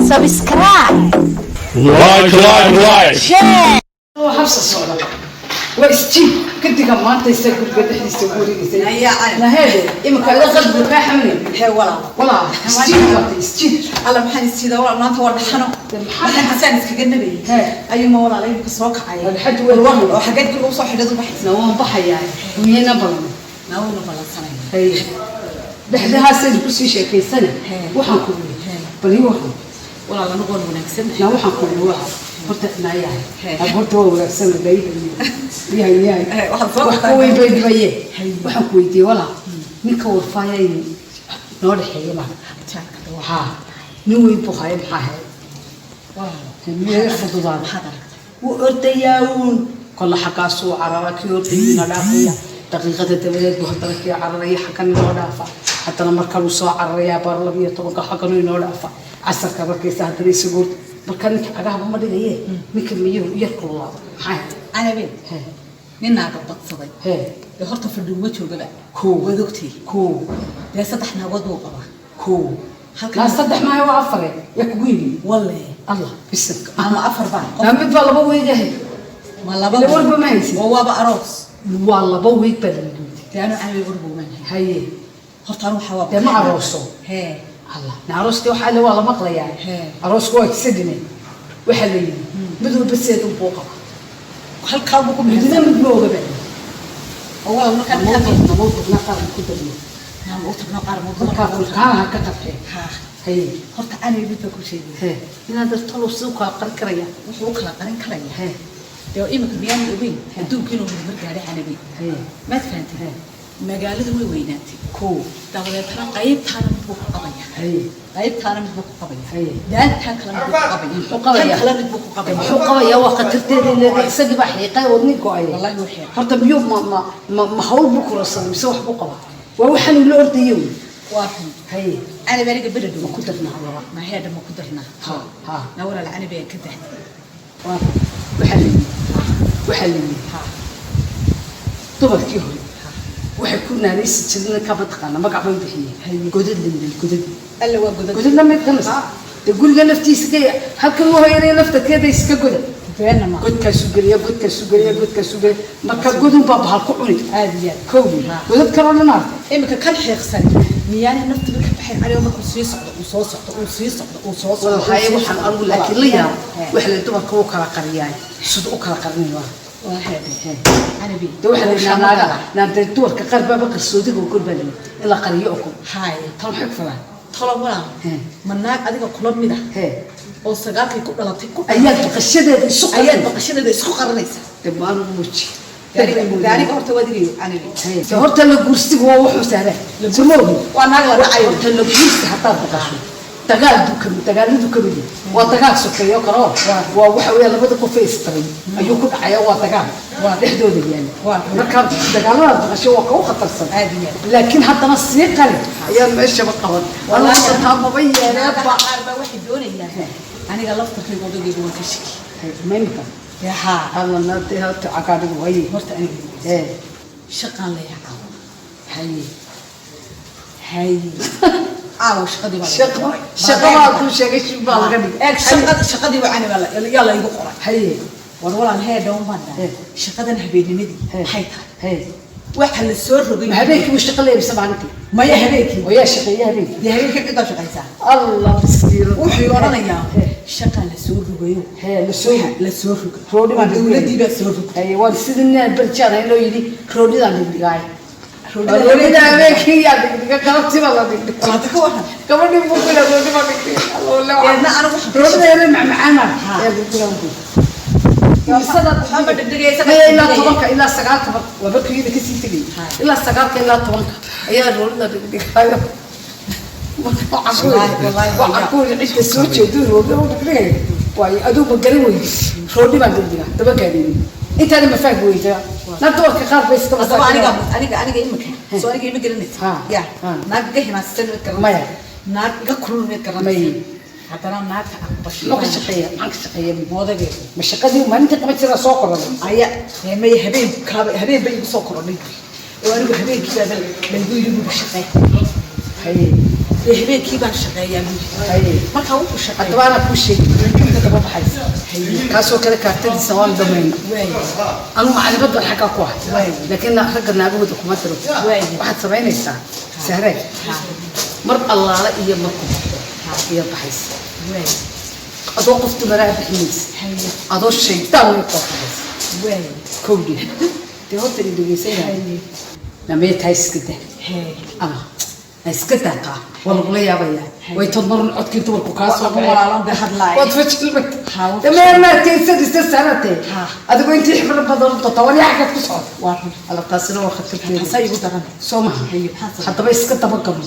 Subscribe. Like, like, like. Share. Waa habsa socda, waa isjiib kadiga maanta isa guriga dhexdiisa ugu wareegaysay. Naheede imika ila qalbiga kaa xamlay. Hee walaal. Walaa isjiib waata isjiib. Alla, maxaan isiida walaal? Maanta waa dhaxano. Maxaan xasaan iskaga nabayay? Hee. Ayuuma walaal imika soo kacaya. Walxaj waa War oo xageed guriga usoo xidhad u baxaysa? Na waan baxayaa, miyayna badan. Naawaynu ballansanayna. Haye, dhexdahaasaynu kusii sheekaysana. Hee. Waxaan ku wuri bal ii waxaan. Walaal, anigu waan wanaagsannahay. Na waxaan ku wuri waxa horta naayahay. Hee. Ab horta waa wanaagsan yahay yahay. Hee, waxaad soo wax qabtaa. ka weyn bay dhibaye. Waxaan ku weydiiyey walaa, ninka warfaaya in noo dhexeeya ma Jaarka waa. Haa, nin weyn buu haya, maxaa ahayd? Walaal. Miyay fududaan? Maxaad aragtay? Wuu ordayaa uun, kolla xaggaasuu carara, kii ordayuuna dhaafaya, daqiiqada dabadeed buu haddana kii cararaya xaggan inoo dhaafa, haddana mar kaluu soo cararayaa bar 12-ka xaggan inoo dhaafa, casarka markaysa haddana isagoo orda. Marka ninka cagahaba ma dhigaye, ninka miyuhu yar kululaado, maxaa ahayd? Canabe. Hee. Nin naaga badsaday. Hee. Dee horta fadhi uma joogaba. Koo. Waad ogtihi. Koo. Dee saddex naagood buu qabaa. Koo. Halkan- Laa, saddex maayo, waa afare, yaa kugu yimi? Walle. Allah bisanka. Ama afar baa. Laa, mid baa 2 weegahay. Ma laba? Ila warba ma haysid. Oo waaba aroos. Waa 2 weeg baa la yidhi. Dee anu canabe warba umaan hayn. Haye. Horta anu waxaa waa. Dee ma arooso? Hee. Allah, na arooskii waxaa le waa la maqlayaa. Hee. Aroosku waa kisa dhimay, waxaa la yidhi mid walba sideed un buu qaba. Halkaa buu ku midna bixinsan. Mid ma ogaba. Oo walaal, markaa Namuu tagnaa qaran ku darno. Naam, u tagno qaar muu. Markaa fulkaanaha ka qabxee. Haa. Haye. Horta canabe mid baa ku sheegay. Hee, inaad dartalo siduu kala qarin karaya? Wuxuu u kala qarin karaya. Hee. Dee imika miyaan ogeyn adduunka inuu horumar gaadhay, canabe? Haye. Maad fahantay? Hee. Magaaladu way weynaatay. Koo. Dabadeetana qaybtaana mid buu ku qabaya. Haye. Qaybtaana mid buu ku qabaya. Haye. Daantaa kale mid buu ku qabaya. Muxuu qabaya? Tan kale mid buu ku qabaya. Muxuu qabayaa? Waa khatarteeda leedahay, isagii baa xiiqay oo nin go-ay. Wallahi wuu xiiqay. Horta miyuu ma hawl buu kurarsaday mise wax buu qabaa? Waa waxaanu la ordayay wey. Waa run. Haye. Canabe aniga beri dhow. Ma ku darnaa laba? Ma heedha, ma ku darnaa? Ha ha. Na walaal, canabe aan ka dahday. Waxaa la yidhi dumarkii hore waxay ku naanaysi jireen kama taqaana, magac bay bixiyeen, godad la yidhi, godad. Alla, waa godad. Godadna mid kamas dee guriga laftiisa ka halkan u hooyanaya laftarkeeda iska goda. Beenna ma. Godkaasuu geliya, godkaasuu geliya, godkaasuu geliya, marka godun baa bahal ku cuni. Aad iyo aad. Kowdii godad kaloo dhan artay. Imika kan xiiqsan miyaanay naftuba ka baxayn canabe markuu sii socdo, uu soo socdo, uu sii socdo, uu soo socdo, uu Haye. sii Waxaan socdo. anigu laakiin la yaab Hee. waxa la dumarka u kala qariyaay, sida u kala qarinay waa. Waa heedhe canabe. De waxa la yidhaha naaga naade dumarka qaar baaba qarsoodiga ogol baa la yidhi in la qariyo ogol. Haye. Tan maxay ku falaan? Tolo walaal. Hee. Ma naag adiga kula mid ah hee oo sagaalkay ku dhalatay ku ayaad baqashadeeda isu ayaad qarin. Baqashadeeda isku qaranaysa. De maanu muuji. Dee aniga horta waad igayo canabe. De horta la guursigu waa wuxuu sahlan, soo ma ogin? Waa naag la dhacayo. Horta la guursi haddaad baqasho, dagaal buu kamid, dagaaladu kamid yahay, waa dagaal sokeeyo kale oo waa waxa weeye labada qof ee istaray ayuu ku dhacaya, waa dagaal waa dhexdooda yaala. Marka dagaaladaad baqasho waa ka u khatarsan. Aad iyo aad. Laakiin haddana sii qari ayaa meeshaba qaban. Wallaahi. Wallaahi taa maba yeeleenba. Naagaha qaar baa waxay doonayaan, aniga laftarkayga odagayga waan ka shaki. Maymka? Dee haa. Alla, naade horta cagaadhigu haye. Horta aniga ee shaqaan leeyahay caawa. Haye. Haye, caawa shaqadii baa la igu shaqo qoray. Shaqo baa kuu sheegay, shib baa laga dhigay. Eeg, shaqadii waa canabe yaa la igu qoray. Haye. War walaal, hee dhown baan dhahay. Hee. Shaqadan habeennimadii Hee. maxay tahay? Haye. Waxa la soo rogay. Ma habeenkii buu shaqo leeyahay mise maalintii? Maya, habeenkii. Oo yaa shaqeeya habeenkii? Dee habeenkii ciddaa shaqaysaa. Allah miskiino. Wuxuu odhanayaa Hee. shaqaa la soo rogayo. Hee, la soo rogay. La soo rogay. Roodhi baan Dowladdii baa soo rogay. Haye, waan sidii nin barjaan loo yidhi roodhidaan dhigdhigaay. Roodhida. Roodhida habeenkii yaa dhigdhiga? Galabtii baa la dhigdhiga. Hadda ka waran. Gabadhii buu ku yidhaa roodhi baa dhigdhiga. Deedna anigu waxaan ka Roodhida yare macmacaana Ha. ayaa dhigdhiga. Waxba dhigdhigaysa. Maya, ilaa 10-ka ilaa 9-ka waa markii iyada kasii tegay. Haye. Ilaa 9-ka ilaa 10-ka ayaa roodhida dhigdhigayo. Wallaahi, wallaahi. Waxaan ku yidhi cidda soo jeedo roodhi u dhigdhigaya waayo aduu ma garan weydi, roodhi baan dhigdhigaa daba gaadhaynin intaana ma fahmi weyda na dumarka qaar bay iska Haddaba aniga masaakiin. aniga imika soo aniga ima garanaysa. Ha. Ya. Ha. Naag iga himaassan mid garanaysa? Maya. Naag iga kulul mid garanaysa? May. Haddana naagta aqbasho. Muxuu ka shaqeeya? Maxaan ka shaqeeya? Moodagee. Ma shaqadii maalintii qaban jiraa soo korodhay? Aya maya, habeen kaaba habeen bay igu soo korodhay oo anigu habeenkii baa laygu yidhi buga shaqee. Haye. Dee habeenkii baan shaqeeyaa buu yidhi. Markaa wuxuu shaqeeyaa. Haddaba anaa kuu sheegay inta daba baxaysa kaasoo kale kaartadiisa waan dhamayna. Anu macalimad baan xaggaa ku ahay, laakiin ragga naagahooda kuma diro. Waxaad samaynaysaa, Sahre, mar allaala iyo marku baxo iyo baxaysa adoo qof dumaraa bixinaysa, adoo shaydaan way koo baxaysa. Kowdhi, dee horta i dhegeysanaya, namee taa iska dah ama ha iska daataa, waa lagula yaabayaa. Way tood marun codkii dumarku kaa soo Waa walaalan bay hadlaaya. Waad fajilmay dameermaadkaysadista sanate adigoo intii xibro badan doonta waryaa xaggaad ku socota. Waa run. Alla, taasina waa khatarteeda. Taasaa igu daran. Soo maha? Haye, maxaa sabab? Haddaba iska dabagalo.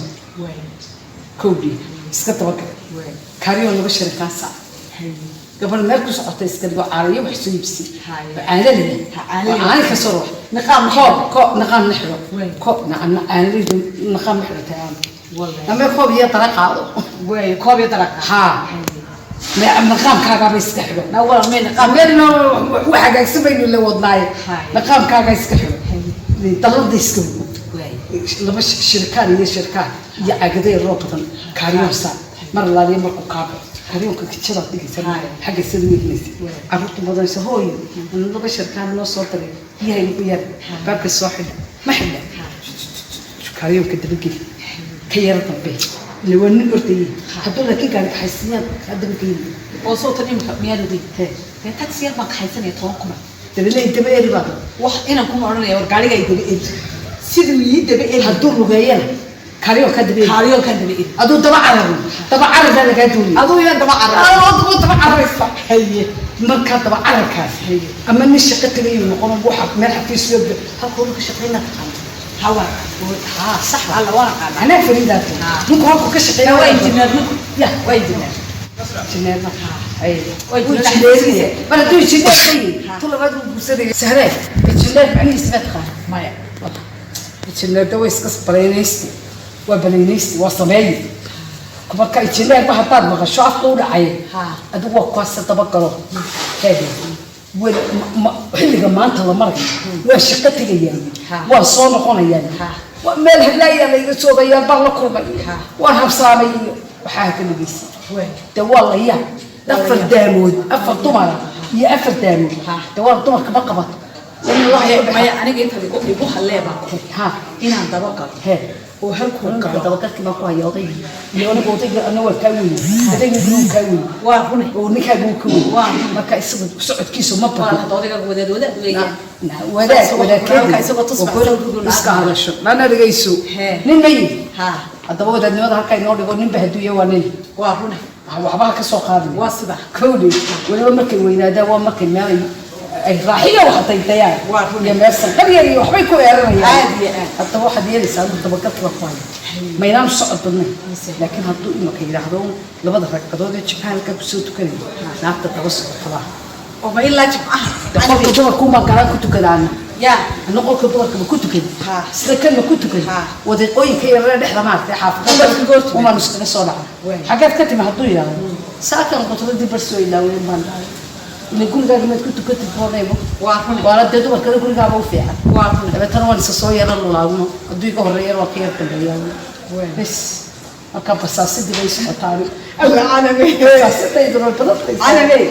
Kowdhi, iska dabagalo. Kaariyoo laba shirikaan saac gabadh meel ku socota iska dhigo, caanayo wax soo iibsi. Haye. Caano leh. Ha, caano leh. Caano ka soo ruux. Niqaam ma koob xidho. Koob niqaam ma xidho. Koob caanaleydu niqaam ma xidho taaan. Wallahi. Ama koob iyo dara qaado. Waay, koob iyo daraqa. Haa, niqaamkaagaaba iska xidho. Na walaal, mee niqaam? Meelna wax hagaagsan baynu la wadnaaye. Haye. Niqaamkaaga iska xidho, dalada iska hubo. Laba shirkaan iyo shirkaan iyo caagado roob badan kaariyoosa mar laaliya markuu kaa baxo kaariyoonka kijadaad dhigaysa. Haye. Xagga sida weynaysa carruurtu badanaysa, hooyo laba shirkaan noo soo diray, biyaha igu yar, baabka soo xidha ma xidha, kaariyoonka dabageli ka yara dambe, ila waa nin ordayay hadduu laakiin gaari kaxaysiiyaan kaa dabageli. Oo soo tan imika miyaad ogeyn? Hee. Dee taxi yar baan kaxaysanaya, 10 kuna. Dabaley daba eri baad. Wax inaan kuma odhanaya war gaariga ay daba eri, siduu ii daba eri. Hadduu lugeeyana kaariyoonkaa daba eri. Kaariyoonkaan daba eri. Hadduu daba cararo, daba cararkaa lagaa doonaya. Aduu inaan daba cararo. Aduu daba cararaysa. Haye. Markaa daba cararkaas ama nin shaqo tagayuu noqon waxa meel xafiis loo halka uu ka shaqeynaa taqaano. Hawa. Haa, sax. Alla, waan aqaanaa. Anaa fariidaata ninku halku ka shaqeeya. Waa injineer ninku. Ya. Waa injineer. Injineer ay. Waa wuu injineer. injineeriye mar hadduu injineer ka yihi tu labaad wuu guursanaya. Sahree, injineer macnihiisa ma taqaan? Maya. Injineerda way iska balaynaysti, waa balaynaysti, waa sameeye. Marka injineerba haddaad maqasho afka u dhacay. Adigu waa kuwaasa dabagalo. Heede weli xilliga maanta la marayo waa shaqo tegayaan, waa soo noqonayaan, waa meel heblaayaa layga soogayaa, baan la kulmay, waan habsaamay iyo waxaa ka dhegeysa. De waa la yaab, afar daamood, afar dumara iyo afar daamood. De waa dumarka ma qabato. Maya, aniga inta igu hallee baa ku inaan daba galo hee oo halkuu galo. Dabagalkii baan ku haya odaygii iyo anigu odayga ana waa kaa weyn, odayga wuu kaa weyn. Waa rune. Oo ninkaaga wuu ka weyn. Waa run. Marka isagu socodkiisu ma Waa badno. hadda odayga wadaad wadaad weeyaan. Wadaad wadaadkeedi. Isagoo tusbax soo rugo. Iska hadasho mana dhegeyso. Hee. Nin ma yidhi? Ha. Haddaba wadaadnimada halkaa inoo dhigo, ninba hadduu yahay waa nin. Waa rune. Waxba ha ka soo qaadin. Waa sida. Kowdhi, weliba markay weynaadaan waa markay meel ay raaxiyo wax daydayaan. Waa run. Iyo meel sanqar yar iyo waxbay ku eeranayaan. Aad iyo aad. Haddaba waxaad yeelaysaa, adigu dabagalka baa ku haya, maynaanu socod badnayn. Mise. Laakiin hadduu imaka yidhaahdo labada ragcadood ee jimcaha halkaa kusoo tukanaya naagta daba socotabaa. Oo ma ilaa jimcaha? Qolka dumarkuunbaan galaan ku tukadaana. Ya. Ana qolka dumarka ma ku tukan? Ha. Sida kan ma ku tukan? Ha. Wadiiqooyinka yarare dhexda maaragtay Dumarka xaafadda goortu. umaan iskaga soo dhaca. Waay. Xaggeed ka timi hadduu yidhaahdo, saakan qutradii bar soo ilaaween baan dhahay, ila gurigaaga maad ku tukatid boonaymo. Waa run. Waana dee dumarkada gurigaaba u fiican. Waa run. Dabeetana waan isa soo yara lulaabno, hadduu iga horreeyana waa ka yar dambeeyaa. Bes, marka basaasidii bay socotaani. Basaasidayduna way badan. Canabi.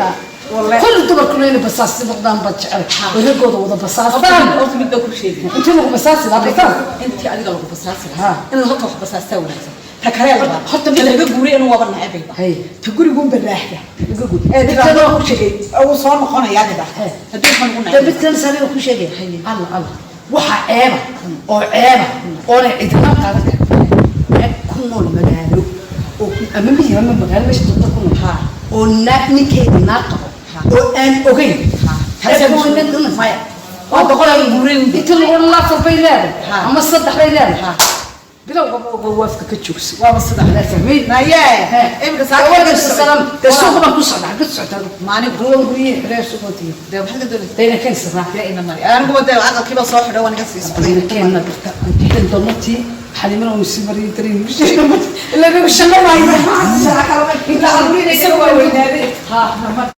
Wallahi. Kulli dumarkuna inay basaasi noqdaan baan jecel oo raggooda wada basaastaan. Horta mid baa ku sheegay. Intii lagu basaasi lahaa basaas. Intii adiga lagu basaasi Ha. lahaa in horta wax basaastaa wanaagsan. Ta kale labaad. Horta ta laga guuray inuu waaba nacabayba. Hay. Ta guriguun baraaxda. Iga gud. Ee tiraahdo ku sheegay uu soo noqonayaa dida. He. Haddii waxaan ugu Dee nacay. mid kale sariga ku sheegaya. Alla alla, waxa ceeba oo ceeba oonay cidina qaadan karin, ceeb ku nool magaalo oo ama miyi ama magaalo meesha doonta ku nool oo naag ninkeeda naag qabo oo aan ogeyn. Taasi Ceeb weyn mid maya. Waa boqol ay guuray un. inta lagu odhan lahaa afar bay leedahay ama saddex bay leedahay. Bilowgaba ogo waafka ka joogso. Waaba sida. La fahmay. Naye. Imika saa Salaam. Dee suuqa baan ku socdaa, xagga socdaa. Maanigu. Ruwan guryihi xidhay suuqa tiyo. Dee maxaad ka doonaysaa? Dayna keen saraa. Dee ina mari. Anigu dee aqalkiiba soo xidho waan iga sii socday. Dayna keenna dirta. Tan doontii xalimana uu si mariyay dareen. Ilaa nagu shaqo waayo. Isagu waa weynaaday. Ha.